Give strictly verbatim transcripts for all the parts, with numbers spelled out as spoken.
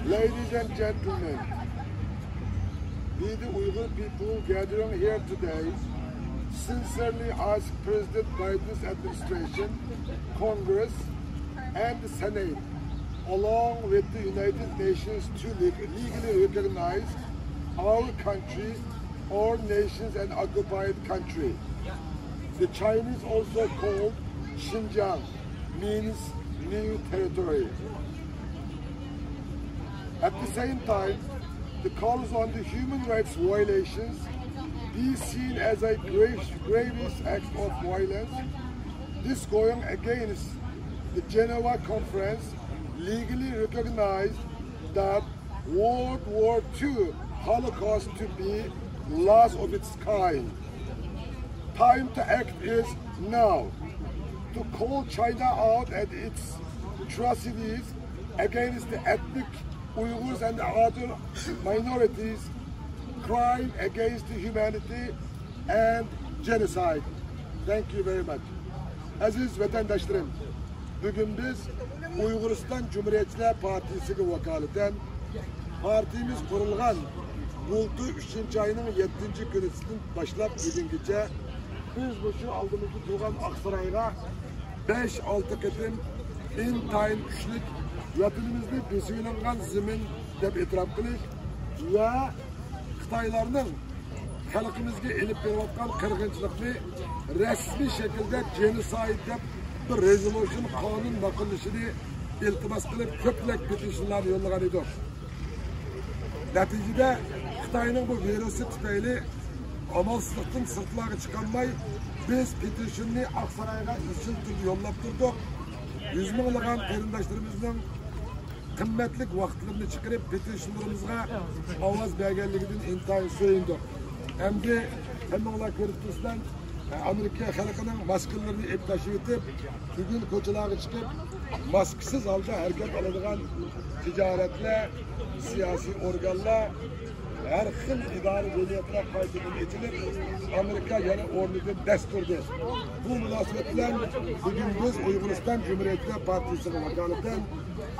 Ladies and gentlemen, we the Uyghur people gathering here today sincerely ask President Biden's administration, Congress, and the Senate, along with the United Nations, to le- legally recognize our country or nations an occupied country. The Chinese also called Xinjiang means new territory. At the same time, the calls on the human rights violations be seen as a grave, gravest act of violence. This going against the Geneva Conference legally recognized that World War Two Holocaust to be last of its kind. Time to act is now. To call China out at its atrocities against the ethnic Uyghurs and other minorities, crime against humanity and genocide. Thank you very much. Aziz vatandaşlarım, bugün biz Uyg'uriston Jumuriyatchilar partiyasiga vakolatan partiyamiz qurilgan bultur uchinchi oyning yettinchi kunidan boshlab bugungacha biz bu shu oldimizda turgan Oqsaroyga besh-olti qitim intayin kuchlik vatanimizni besilingan zamin deb e'tirof qilish va Xitoylarning xalqimizga elib kelayotgan qirg'inchilikni rasmiy shaklda jenosayd deb bir resolution qonun ma'qullashini iltimos qilib ko'plab petishonlarni yo'llagan edik. Natijada Xitoyning bu virusi tufayli amalsizlikdan sirtlarga chiqolmay biz petishonni Oqsaroyga izchil turda yo'llab turdik. Yuz minglagan qarindoshlarimizning qimmatlik vaqtlarini chiqarib petishonlarimizga ovoz berganligidan intayin suyundik. Endi hammanglar ko'rib turibsizlar, Amerika xalqining maskinlarini ep tashlayotib bugun ko'chalarga chiqib maskasiz holda harakat qiladigan tijoratlar, siyosiy organlar, har xil idora jamiyatlar qaytadan ochilib Amerika yana o'rnidan dast turdi. Bu munosabat bilan bugun biz Uyg'uriston Jumuriyatchilar partiyasiga vakolatan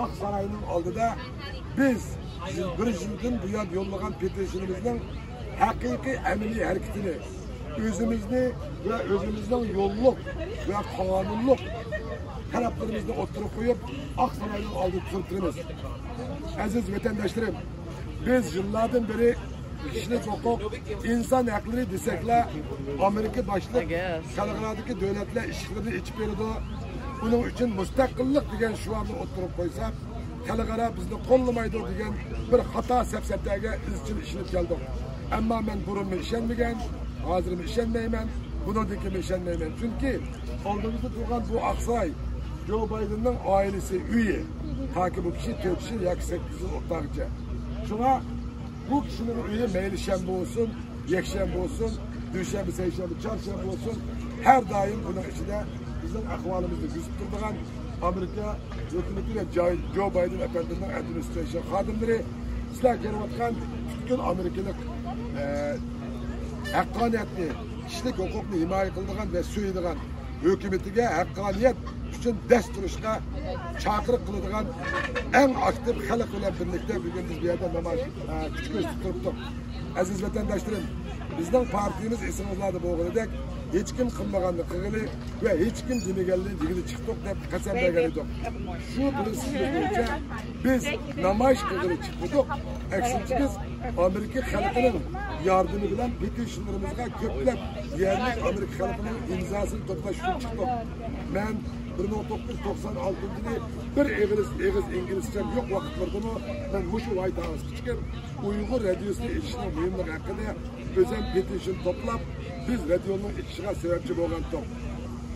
Oqsaroyning oldida biz bir yildan buyon yo'llagan petishonimizning haqiqiy amaliy harakatini, o'zimizni va o'zimizning yo'lliq va qonunliq taraflarimizni o'ttirib qo'yib Oqsaroyning oldida turib turibmiz. Aziz vatandoshlarım, biz yillardan beri kishilik huquq, inson haqlari desakla Amerika boshliq xalqarodagi davlatlar eshiklarini ochib beradi. Buning uchun mustaqillik degan shiorni o'ttirib qo'ysak, xalqaro bizni qo'llamaydi degan bir xato safsataga izchil ishonib keldik. Ammo men burunmi ishonmagan, hozirmi ishonmayman, bundan keyin ishonmayman. Chunki oldimizda turgan bu Oqsaroy Jo Baydenning oilasi uyi. Toki bu kishi to'rt yil yoki sakkiz yil o'tgancha. Shunga bu kishining uyi mayli shanba bo'lsin, yakshanba bo'lsin, dushanba, seshanba, chorshanba bo'lsin, har doim buning ichida bizning ahvolimizni kuzatib turadigan Amerika hukumati va Jo Bayden afandining administration xodimlari, sizlar ko'rayotgan butkul amerikalik haqqoniyatni, kishilik huquqni himoya qiladigan va suyadigan hukumatiga haqqoniyat uchun dast turishga chaqiriq qiladigan eng aktiv xalq bilan birlikda bugun biz bu yerda namoyish kuch ko'rsatib turibdik. Aziz vatandoshlarım, bizning partiyamiz esingizlarda bo'lganidek hech kim qilmaganni qilg'ili va hech kim demaganni degili chiqdiq deb qasam bergan edik. Shu prinsipimiz bo'yicha biz namoyish qilg'ili chiqmadik. Aksincha biz Amerika xalqining yordami bilan petishonlarimizga ko'plab yerli Amerika xalqining imzosini to'plash uchun chiqdik. Men bir ming to'qqiz yuz to'qson oltinchi yili bir eg'iz eg'iz inglizcham yo'q vaqtlardimi men mushu White House chiqib Uyg'ur radiosini eshitishning muhimligi haqida o'zim petishon to'plab biz radioning ishiga sababchi bo'lgandik.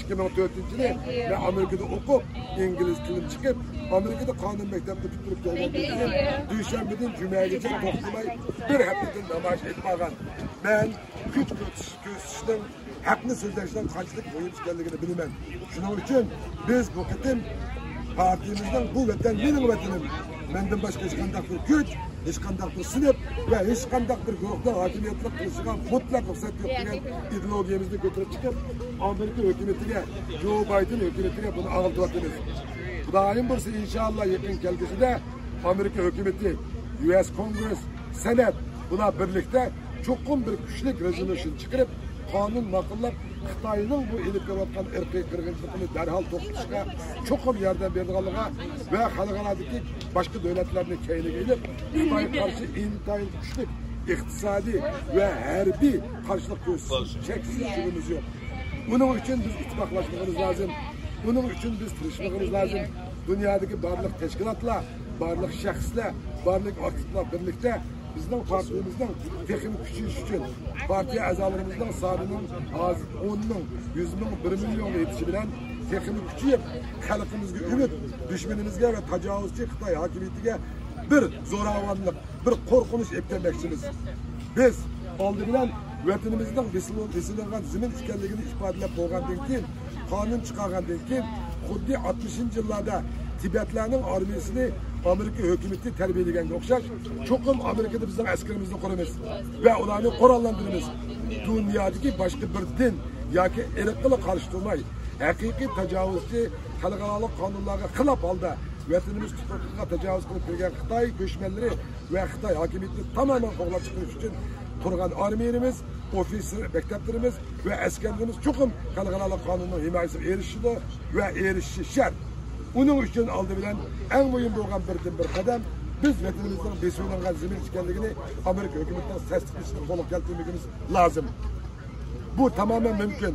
Ikki ming to'rtinchi yili men Amerikada o'qib ingliz tilim chiqib Amerikada qonun maktabini bitirib kelgandan keyin dushanbadan jumagacha to'xtamay bir haftadan namoyish etib olgan. Men kuch ko'rsatishning haqni so'zlashdan qanchalik muhim ekanligini bilaman. Shuning uchun biz bu qitim partiyamizning bu vatan mening vatanim, mendan boshqa hech qanday bir kuch, hech qanday bir sinf va hech qanday bir guruhning hokimiyatlik qilishiga mutlaq ruxsat yo'q degan ideologiyamizni ko'tarib chiqib Amerika hukumatiga, Jo Bayden hukumatiga buni og'iltiryapmiz. Xudoyim buyursa inshaalloh yaqin kelgusida ئامېرىكا ھۆكۈمىتى، يۇ ئېس كونگرېس، سېنات، بۇلار بىرلىكتە چوقۇم بىر كۈچلۈك رېزوليۇشن چىقىرىپ، قانۇن ماقۇللاپ، خىتاينىڭ بۇ ئېلىپ كېلىۋاتقان ئىرقىي قىرغىنچىلىقىنى دەرھال توختىتىشقا چوقۇم ياردەم بېرىدىغانلىقىغا ۋە خەلقئارادىكى باشقا دۆلەتلەرنى كەينىگە ئېلىپ، خىتايغا قارشى ئىنتايىن كۈچلۈك ئىقتىسادىي ۋە ھەربىي قارشىلىق كۆرسىتىش چەكسىز شۈبھىمىز يوق. ئۇنىڭ ئۈچۈن بىز ئىتتىپاقلاشمىقىمىز لازىم. ئۇنىڭ ئۈچۈن بىز تىرىشمىقىمىز لازىم. دۇنيادىكى بارلىق تەشكىلاتلار، بارلىق شەخسلەر، بارلىق ئاكتىپلار بىرلىكتە بىزنىڭ پارتىيىمىزنىڭ تېخىمۇ كۈچىيىشى ئۈچۈن، پارتىيە ئەزالىرىمىزنىڭ سانىنىڭ ھازىر ئون مىڭ، يۈز مىڭ، بىر مىليونغا يېتىشى بىلەن تېخىمۇ كۈچىيىپ، خەلقىمىزگە ئۈمىد، دۈشمىنىمىزگە ۋە تاجاۋۇزچى خىتاي ھاكىمىيىتىگە بىر زوراۋانلىق، بىر قورقۇنچ ئېلىپ كەلمەكچىمىز. بىز ئالدى بىلەن ۋەتىنىمىزنىڭ بېسىلىۋ-، بېسىلىنغان زېمىن ئىكەنلىكىنى ئىپادىلەپ بولغاندىن كېيىن، قانۇن چىقارغاندىن كېيىن، خۇددى ئاتمىشىنچى يىللاردا تىبەتلەرنىڭ ئارمىيىسىنى ئامېرىكا ھۆكۈمىتى تەربىيەلىگەنگە ئوخشاش، چوقۇم ئامېرىكىدا بىزنىڭ ئەسكىرىمىزنى قۇرىمىز ۋە ئۇلارنى قوراللاندۇرىمىز. دۇنيادىكى باشقا بىر دىن ياكى ئىرققىلا قارشى تۇرماي، ھەقىقىي تاجاۋۇزچى، خەلقئارالىق قانۇنلارغا خىلاپ ھالدا ۋەتىنىمىز تۇپرىقىغا تاجاۋۇز قىلىپ كىرگەن خىتاي كۆچمەنلىرى ۋە خىتاي ھاكىمىيىتىنى تامامەن قوغلاپ چىقىرىش ئۈچۈن تۇرغان ئارمىيىمىز، ئوفىتسېر مەكتەپلىرىمىز ۋە ئەسكەرلىرىمىز چوقۇم خەلقئارالىق قانۇننىڭ ھىمايىسىگە ئېرىشىدۇ ۋە ئېرىشىشى شەرت. ئۇنىڭ ئۈچۈن ئالدى بىلەن ئەڭ مۇھىم بولغان بىردىنبىر قەدەم، بىز ۋەتىنىمىزنىڭ بېسىۋېلىنغان زېمىن ئىكەنلىكىنى ئامېرىكا ھۆكۈمىتىنىڭ تەستىقلىشىنى قولغا كەلتۈرمىكىمىز لازىم. بۇ تامامەن مۇمكىن.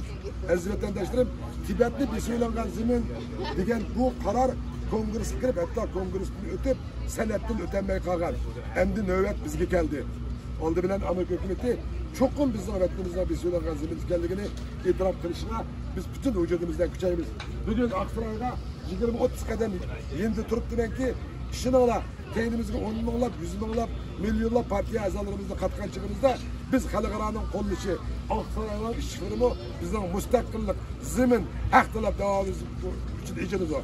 ئەزىز ۋەتەنداشلىرىم، تىبەتنى بېسىۋېلىنغان زېمىن دېگەن بۇ قارار كونگرېسقا كىرىپ، ھەتتا كونگرېستىن ئۆتۈپ، سېناتتىن ئۆتەلمەي قالغان. ئەمدى نۆۋەت بىزگە كەلدى. ئالدى بىلەن ئامېرىكا ھۆكۈمىتى چوقۇم بىزنىڭ ۋەتىنىمىزنىڭ بېسىۋېلىنغان زېمىن ئىكەنلىكىنى ئېتىراپ قىلىشىغا بىز پۈتۈن ۋۇجۇدىمىز بىلەن كۈچەيمىز. بۈگۈن ئاقسارايغا يىگىرمە ئوتتۇز قەدەم يېنىدا تۇرۇپتىمەنكى، ئىشىنىڭلار، كەينىمىزگە ئون مىڭلاپ، يۈز مىڭلاپ، مىليونلاپ پارتىيە ئەزالىرىمىزنى قاتقان چېغىمىزدا، بىز خەلقئارانىڭ قوللىشى، ئاقساراينىڭ ئىشچىلىرىمۇ بىزنىڭ مۇستەقىللىق، زېمىن، ھەق تەلەپ داۋامىز ئۈچۈن ئېچىلىدۇ.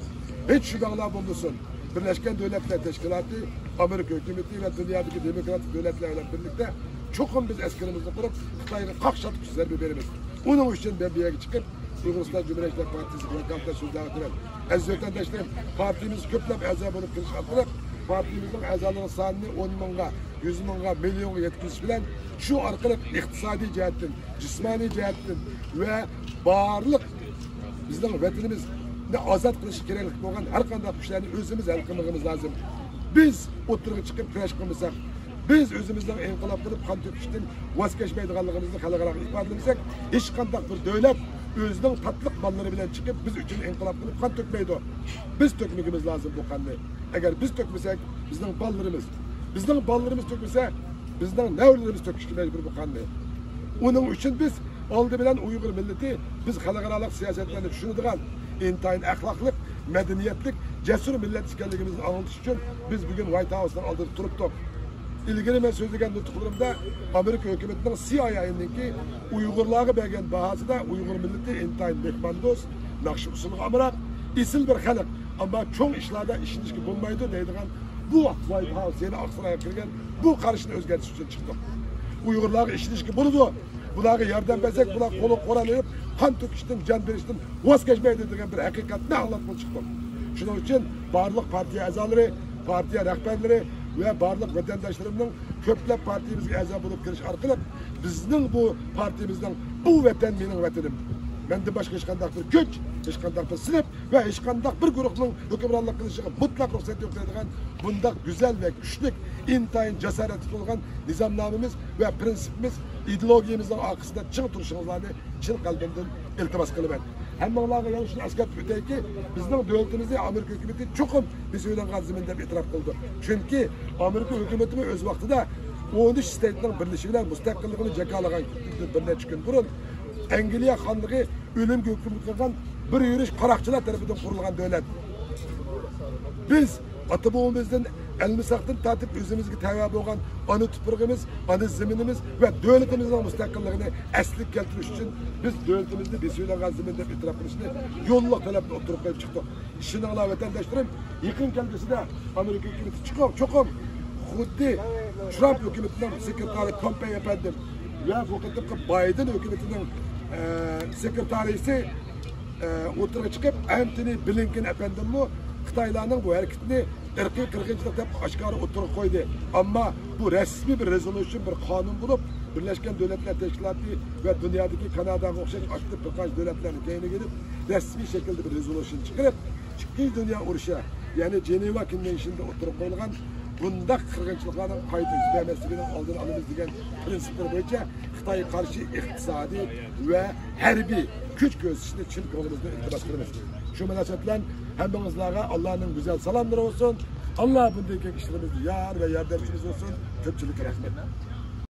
ھېچ شۈبھەڭلار بولمىسۇن. بىرلەشكەن دۆلەتلەر تەشكىلاتى، ئامېرىكا ھۆكۈمىتى ۋە دۇنيادىكى دېموكراتىك دۆلەتلەر بىلەن بىرلىكتە چوقۇم بىز ئەسكىرىمىزنى قۇرۇپ، خىتايغا قاقشاتقۇچ زەربە بېرىمىز. ئۇنىڭ ئۈچۈن مەن بۇ يەرگە چىقىپ، ئۇيغۇرىستان جۇمھۇرىيەتچىلەر پارتىيىسىگە ۋاكالىتەن سۆزلەۋاتىمەن. ئەزىز ۋەتەنداشلىرىم، پارتىيىمىزگە كۆپلەپ ئەزا بولۇپ كىرىش ئارقىلىق پارتىيىمىزنىڭ ئەزالىرىنىڭ سانىنى ئون مىڭغا، يۈز مىڭغا، مىليونغا يەتكۈزۈش بىلەن شۇ ئارقىلىق ئىقتىسادىي جەھەتتىن، جىسمانىي جەھەتتىن ۋە بارلىق بىزنىڭ ۋەتىنىمىزنى ئازاد قىلىشقا كېرەكلىك بولغان ھەر قانداق كۈچلەرنى ئۆزىمىز ھەل قىلمىقىمىز لازىم. بىز ئوتتۇرىغا چىقىپ كۈرەش قىلمىساق، بىز ئۆزىمىزنىڭ ئىنقىلاب قىلىپ قان تۆكۈشتىن ۋاز كەچمەيدىغانلىقىمىزنى خەلقئاراغا ئىپادىلىمىسەك، ھېچقانداق بىر دۆلەت ئۆزىنىڭ تاتلىق بالىلىرى بىلەن چىقىپ بىز ئۈچۈن ئىنقىلاب قىلىپ قان تۆكمەيدۇ. بىز تۆكمىكىمىز لازىم بۇ قاننى. ئەگەر بىز تۆكمىسەك، بىزنىڭ بالىلىرىمىز، بىزنىڭ بالىلىرىمىز تۆكمىسە، بىزنىڭ نەۋرىلىرىمىز تۆكۈشكە مەجبۇر بۇ قاننى. ئۇنىڭ ئۈچۈن بىز ئالدى بىلەن ئۇيغۇر مىللىتى، بىز خەلقئارالىق سىياسەتلەرنى چۈشىنىدىغان، ئىنتايىن ئەخلاقلىق، مەدەنىيەتلىك، جەسۇر مىللەت ئىكەنلىكىمىزنى ئاڭلىتىش ئۈچۈن بىز بۈگۈن ۋايت ھاۋسنىڭ ئالدىدا تۇرۇپتۇق. ئىلگىرى مەن سۆزلىگەن نۇتۇقلىرىمدا ئامېرىكا ھۆكۈمىتىنىڭ سى ئاي ئەينىڭكى ئۇيغۇرلارغا بەرگەن باھاسىدا ئۇيغۇر مىللىتى ئىنتايىن مېھماندوست، ناخشا ئۇسسۇلىغا ئامراق، ئېسىل بىر خەلق، ئەمما چوڭ ئىشلاردا ئىشىنىشكە بولمايدۇ دەيدىغان بۇ ۋايت ھاۋس يەنە ئاقسارايغا كىرگەن بۇ قارىشىنى ئۆزگەرتىش ئۈچۈن چىقتۇق. ئۇيغۇرلارغا ئىشىنىشكە بولىدۇ. بۇلارغا ياردەم بەرسەك، بۇلار قولىغا قورال ئېلىپ، قان تۆكۈشتىن، جان بېرىشتىن ۋاز كەچمەيدۇ دېگەن بىر ھەقىقەتنى ئاڭلاتقىلى چىقتۇق. شۇنىڭ ئۈچۈن بارلىق پارتىيە ئەزالىرى، پارتىيە رەھبەرلىرى ۋە بارلىق ۋەتەنداشلىرىمنىڭ كۆپلەپ پارتىيىمىزگە ئەزا بولۇپ كىرىش ئارقىلىق بىزنىڭ بۇ پارتىيىمىزنىڭ «بۇ ۋەتەن مېنىڭ ۋەتىنىم، مەندىن باشقا ھېچقانداق بىر كۈچ، ھېچقانداق بىر سىنىپ ۋە ھېچقانداق بىر گۇرۇھنىڭ ھۆكۈمرانلىق قىلىشىغا مۇتلەق رۇخسەت يوق» دەيدىغان بۇنداق گۈزەل ۋە كۈچلۈك، ئىنتايىن جاسارەتكە تولغان نىزامنامىمىز ۋە پىرىنسىپىمىز، ئىدېئولوگىيىمىزنىڭ ئارقىسىدا چىڭ تۇرۇشىڭىزلارنى چىن قەلبىمدىن ئىلتىماس قىلىمەن. ھەممىڭلارغا يەنە شۇنى ئەسكەرتىپ ئۆتەيكى، بىزنىڭ دۆلىتىمىزنى ئامېرىكا ھۆكۈمىتى چوقۇم بېسىۋېلىنغان زېمىن دەپ ئېتىراپ قىلىدۇ. چۈنكى ئامېرىكا ھۆكۈمىتىمۇ ئۆز ۋاقتىدا ئون ئۈچ شتاتنىڭ بىرلىشىشى بىلەن مۇستەقىللىقىنى جاكارلىغان بىر نەچچە كۈن بۇرۇن ئەنگلىيە خانلىقى ئۆلۈمگە ھۆكۈم قىلغان بىر يۈرۈش قاراقچىلار تەرىپىدىن قۇرۇلغان دۆلەت. بىز ئاتا-بوۋىمىزدىن ئەلمىساقتىن تارتىپ ئۆزىمىزگە تەۋە بولغان ئانا تۇپرىقىمىز، ئانا زېمىنىمىز ۋە دۆلىتىمىزنىڭ مۇستەقىللىقىنى ئەسلىگە كەلتۈرۈش ئۈچۈن بىز دۆلىتىمىزنى بېسىۋېلىنغان زېمىن دەپ ئېتىراپ قىلىشنى يوللۇق تەلەپنى ئوتتۇرىغا قويۇپ چىقتۇق. ئىشىنىڭلار، ۋەتەنداشلىرىم، يېقىن كەلگۈسىدە ئامېرىكا ھۆكۈمىتى چوقۇم، چوقۇم خۇددى ترامپ ھۆكۈمىتىنىڭ سېكرېتارى پومپېي ئەپەندىم ۋە بۇ قېتىمقى بايدېن ھۆكۈمىتىنىڭ، ئە، سېكرېتارىسى، ئە، ئوتتۇرىغا چىقىپ، ئەنتونى بلىنكېن ئەپەندىممۇ خىتايلارنىڭ بۇ ھەرىكىتىنى ئىرقىي قىرغىنچىلىق دەپ ئاشكارا ئوتتۇرىغا قويدى. ئەمما بۇ رەسمىي بىر رېزولۇشن، بىر قانۇن بولۇپ، بىرلەشكەن دۆلەتلەر تەشكىلاتى ۋە دۇنيادىكى كاناداغا ئوخشاش ئاكتىپ بىر قانچە دۆلەتلەرنىڭ كەينىگە ئېلىپ، رەسمىي شەكىلدە بىر رېزولۇشن چىقىرىپ، ئىككىنچى دۇنيا ئۇرۇشى، يەنى جېنېۋا كونۋېنشنىدا ئوتتۇرىغا قويۇلغان بۇنداق قىرغىنچىلىقلارنىڭ قايتا يۈز بەرمەسلىكىنىڭ ئالدىنى ئالىمىز دېگەن پىرىنسىپلىرى بويىچە خىتايغا قارشى ئىقتىسادىي ۋە ھەربىي كۈچ كۆرسىتىشنى چىن كۆڭلىمىزدىن ئىلتىماس قىلىمىز. شۇ مۇناسىۋەت بىلەن ھەممىڭىزلارغا ئاللانىڭ گۈزەل سالاملىرى بولسۇن. ئاللا بۇندىن كېيىنكى ئىشلىرىمىزدا يار ۋە ياردەمچىمىز بولسۇن. كۆپچىلىككە رەھمەت.